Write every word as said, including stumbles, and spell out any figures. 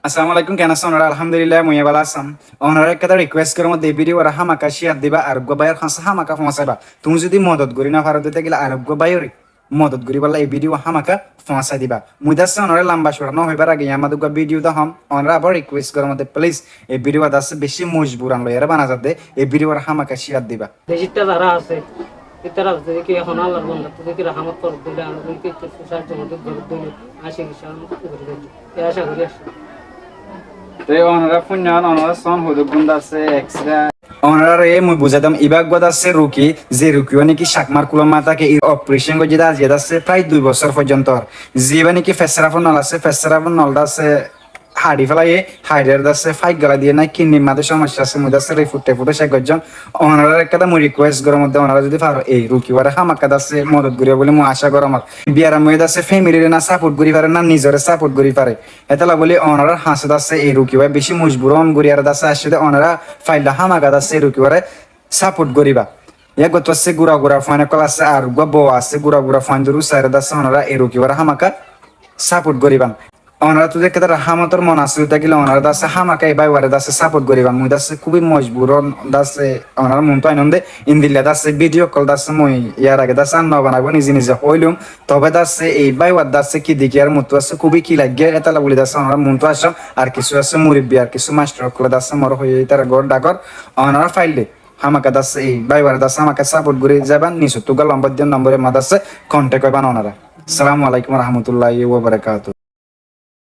Assalamu alaikum, ken asó onora? Alhamdulillah, mui bála así. Onora ekkán request gorór modde, e video wára hámaka share diba, ar uggwá báiyor hañsé hámaka foóñsaiba. Tuñí zodi modot gorí no faro de tákile ar uggwá báiyore modot goríbolla e video hámaka foóñsai diba. Mui de asé onora lamba cura no hoibar age yar modde uggwá video de hom, onora abar request gorór modde, please, e video de asé beci mojburan loiyaré bana zadde, e video wára hámaka share diba. Beci tará asé, tará asé ki ehón Allar banda, tuñí ki rahámot gorí dile, añára tuñí ki sahajjo modot gorí dile, añí ki sahajjo gorí dile. Te onora fúinnon, onora són, hodún gún de asé X-ray. Onorare mui buzái dom, ibá uggwá de asé ruki, ze ruki wá niki Cakmar kulót táke, ir operation goijjé de asé, de asé prai dui bosór foijjonto. Zibá niki fesraf nol asé, fesraf nol de asé haçi félaiye, haçi de asé faik gala diye nai, kidnir modde somossa asé, mui de asé report teport cek goijjum. Onorare ekkán mui request gorór modde, onora zodi faro, ei ruki wáre hámaka de asé modot goríba buli mui acá gorór modde. Biyaram óile de asé family re na support gorí fare, na nizore support gorí fare. Hétolla buli onorar hañsé de asé ei ruki wá beci mojbur óon gorí ar de asé aiccé de, onora faille hámaka de asé ei ruki wáre support goríba. Yá uggwá de asé gura gura fuain ókkol asé, ar uggwá bou asé, gura gura fuain duru saire de asé onora ei ruki wáre hámaka support goríba. Onora tuñí de ekkán rahámotor mon asé tákile onora de asé hámaka ei bái wáre de asé support goríba. Mui de asé kúbi mojbur óon de asé onorar muntu ainnóm de, endilla de asé video ókkol de asé mui yar age de asé ar no banaibo, nize nize hoilum. Tobe de asé ei bái wár de asé ki dekí ar muttú asé kúbi ki laiggé, hétolla buli de asé onorar muntu aiccóm, ar kissú asé murubbi, ar kissú mastor ókkole de asé more hoiyé, itarare gór dhakor, onora faille hámaka de asé ei bái wáre de asé hámaka support gorí zaiban, nisottú uggwá nombor diyum, nombor or modde de asé contact óiban onora. Assalamu alaikum wa rahmatullahi wa barakatuhu.